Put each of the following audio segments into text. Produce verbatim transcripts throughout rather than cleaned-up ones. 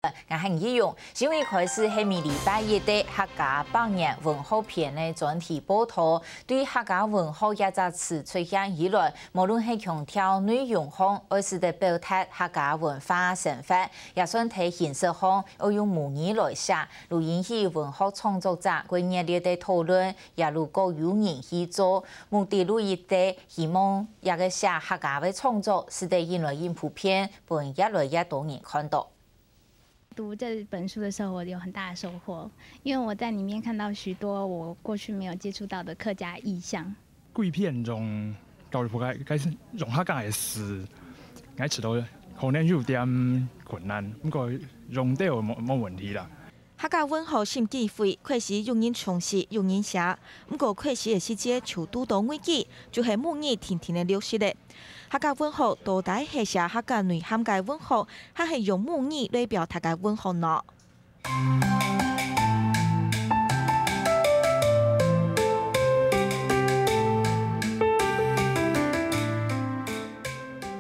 𠊎係易容，新聞開始係每禮拜一个客家百年文學篇个專題報導。對客家文學這隻詞出現以來，無論係強調內容項愛使得表達客家文化生活，也算在形式項愛用母語來寫，就引起文學創作者過熱烈个討論，也有各有人去做。目的就一个，希望這个寫客家个創作，使得引來人普遍，分越來越多人看到。 讀這本書的時候，我有很大的收穫，因為我在裡面看到許多我過去沒有接觸到的客家意象。幾篇用教育部个个用客家个詩，𠊎試著可能有點困難，毋過用著無無問題啦。 客家文學審計會確實有人重視，有人寫，毋過確實个時節就堵到危機，就係母語定定个流失咧。客家文學到底係寫客家內涵个文學，還係用母語來表達个文學呢？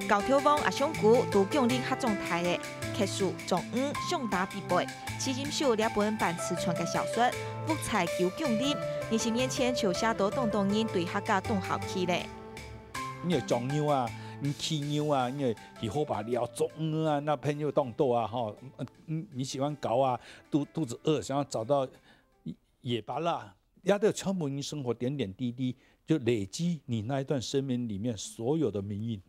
教頭王阿香牯在芎林客庄大个，客事、掌聲、相打比賽，詩吟手這本半自傳个小說，《屋在舊芎林》，二十年前就寫到當多人對客家當好奇咧。你个種牛啊，你騎牛啊，你个去河壩尞捉魚啊，那朋友當多啊，吼，嗯，你喜歡搞啊，肚肚子餓，想要找到野巴拉， 這兜全部你生活點點滴滴，就累積你那一段生命裡面所有的命運。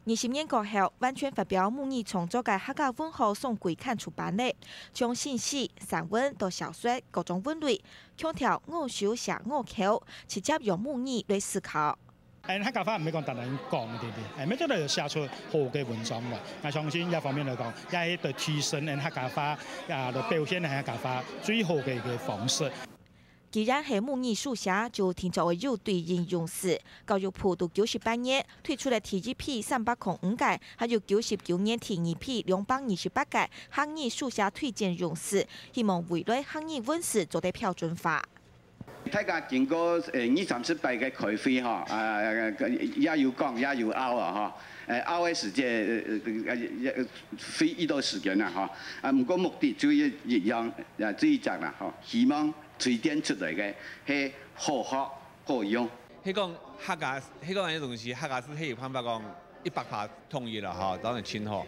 二十年過後，完全發表母語創作个客家文學送季刊出版咧，從新詩、散文到小說各種文類，強調我手寫我口，直接用母語來思考。 𫣆客家話毋係講單單講，對毋對？𫣆乜做得寫出好个文章來。𠊎相信這方面來講，也係對提升𫣆客家話，啊，來表現𫣆客家話最好个一個方式。既然係母語書寫，就定著愛有對應用詞。教育部在九十八年推出了第一批三百空五個，還有九十九年第二批兩百二十八個客語書寫推薦用詞，希望未來客語文字做得標準化。 大家經過呃二三十擺个開會吼，啊也有講也有拗啊吼，呃拗个時節呃呃也也費一段時間啦吼，啊毋過目的就一一樣，啊就一隻啦吼，希望推薦出來个係好學好用。係講客家，係講恁樣東西，客家字係有辦法講一百趴統一啦吼，當然盡好。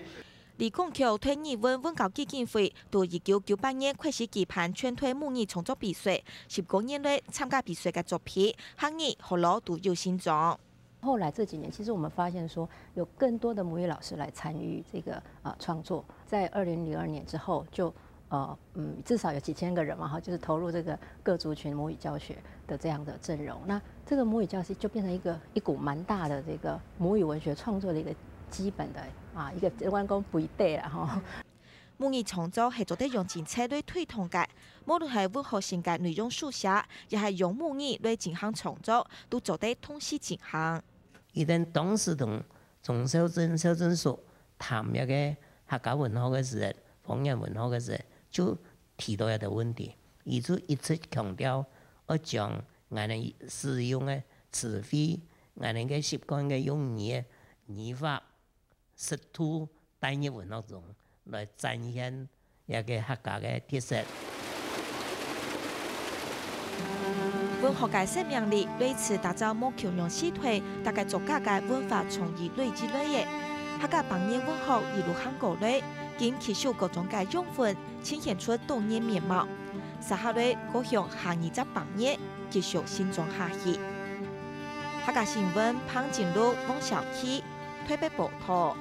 李光橋對語文文教基金會在一九九八年開始舉辦全台母語創作比賽，十過年來，參加比賽个作品，客語、學老都有新裝。後來這幾年，其實我們發現說，有更多的母語老師來參與這個呃創作。在二零零二年之後，就呃嗯至少有幾千個人嘛哈，就是投入這個各族群母語教學的這樣的陣容。那這個母語教室就變成一個一股蠻大的這個母語文學創作的一個基本的啊一個，我講基底啦哈。 母語創作係做得用政策來推動个，無論係文學性个內容書寫，也係用母語來進行創作，都做得同時進行。佢等當時同鍾肇政、肇政叔談這個客家文學个時節，方言文學个時節，就提到這個問題，佢就一直強調愛將𠊎等使用个詞彙、𠊎等个習慣个用語个語法， 適度帶入文學中，來展現這個客家个特色。文學个生命力來自打造無共樣時代逐個作家个文化創意累積來个。客家百年文學一路行過來，今吸收各種个養分，呈現出多元面貌。接下來，過向下二隻百年，繼續成長下去。客家新聞，彭靜茹、王小琪，台北報導。